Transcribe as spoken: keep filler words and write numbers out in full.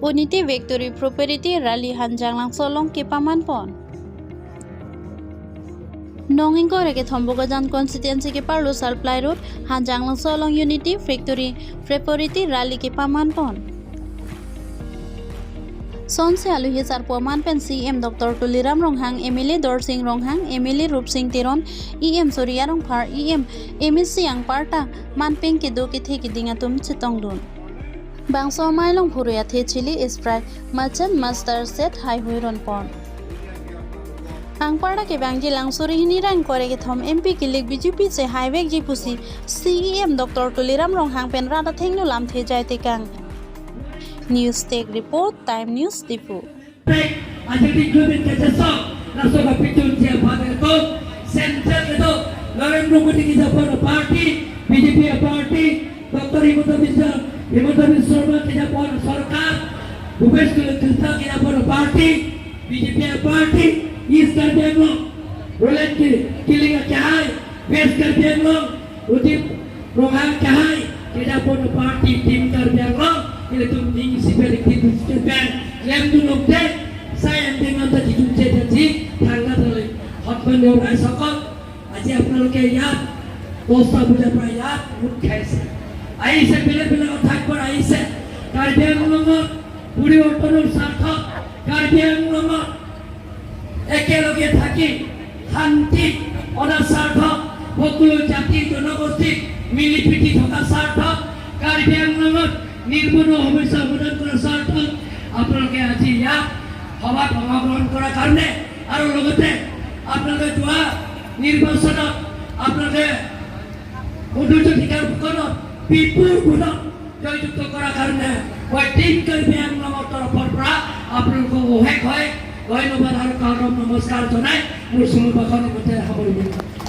Unity Victory Preparatory Rally Hanjanglangso along kepaman pon. Nong ingkoi ra kethom Bokajan constituency keparlo Sarplai Road, Hanjanglangso along Unity Victory Preparatory Rally kepaman pon. Sonsi aluhi sarpo aman pen C E M Doctor Tuliram Ronghang, M L A Dorsing Ronghang, M L A Rupsing Teron, E M Surya Rongphar, E M, M A C anparta manpeng kedo kethe keding atum chetongdun. Bangso amei along phurui athe chili, Sprite, Merchant Master set haihui ron pon. Anparta kevangji lang suri hini ra ingkoi ra kethom M P kilik B J P si haivekji pusi C E M Doctor Tuliram Ronghang pen rat athengno lamthe jai tekang. News Desk Report, Time News Diphu. Ajati Globin Kachasok, Raso Kapitun Jia Father Kok, Central Kedo, Narendra Modi Kija Pono Party, B J P Party, Doctor Himanta Biswa, Himanta Biswa Sarma Kija Pono Sarkar, Bhupesh Kila Kista Kija Pono Party, B J P Party, East Karbi Anglong, Roland Ki-, Killing Akehai, West Karbi Anglong, Udip Ronghang Kehai, Kija Pono Party, Team Karbi Anglong, ilitum ning sipel ikti sipel, lem dunok de, saya yang dengan tadi jumce tadi, tangga tali, hotman dong ai sokot, আজি আপোনালোকে ইয়াত দহটা বজাৰ পৰা ইয়াত গোট খাইছে, আহিছে, বেলেগ বেলেগ ঠাইৰ পৰা আহিছে। কাৰ্বি আংলঙত পৰিৱৰ্তনৰ স্বাৰ্থত, কাৰ্বি আংলঙত একেলগে থাকি শান্তি অনাৰ স্বাৰ্থত, সকলো জাতি জনগোষ্ঠী মিলি প্ৰীতি থকাৰ স্বাৰ্থত, কাৰ্বি আংলঙত নিবনুৱা সমস্যা সমাধান কৰাৰ স্বাৰ্থত আপোনালোকে আজি ইয়াত সভাত অংশগ্ৰহণ কৰাৰ কাৰণে আৰু লগতে আপোনালোকে যোৱা নিৰ্বাচনত আপোনালোকে সৌন্দৰ্য অধিকাৰখনত বিপুল ভোটত জয়যুক্ত কৰাৰ কাৰণে মই টিম কাৰ্বি আংলঙৰ তৰফৰ পৰা আপোনালোকক অশেষ হয় ধন্যবাদ আৰু কাৰম নমস্কাৰ জনাই মোৰ চমু ভাষণ ইমানতে সামৰণি মাৰিলোঁ।